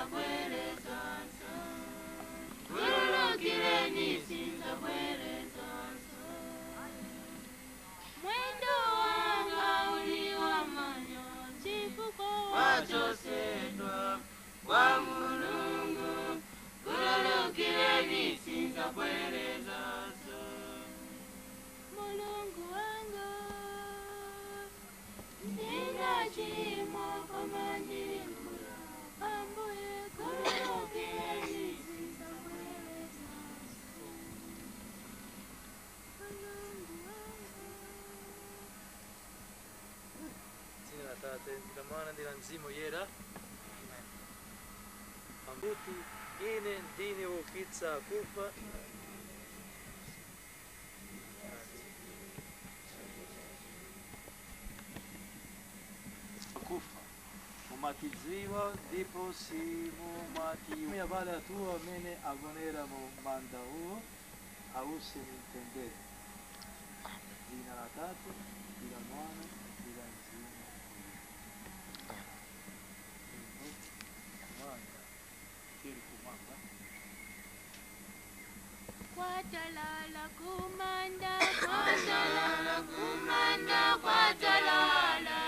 sinzabwerezanso. Khululukireni sinzabwerezanso. Mwendo wanga uli wamanyo chifukwa wachosedwa kwa Mulungu. Khululukireni sinzabwerezanso. Mulungu wanga ndinachimwa koma ndikula Ambuye khululukireni sinzabwerezanso. Mulungu wanga. Dzina la Tate, ndi la Mwana, ndi la Mzimu Woyera. Ambuti ine ndine woukitsa akufa. Akufa. Mumatidziwa ndipo simumati abale athu amene agonera mu manda uwo ause mtendere. Dzina la Tate, ndi la Mwana, ndi la Mzimu Woyera. Kumwamba, tiri kumwamba. Kwatalala kumanda, kwatalala kumanda, kwatalala.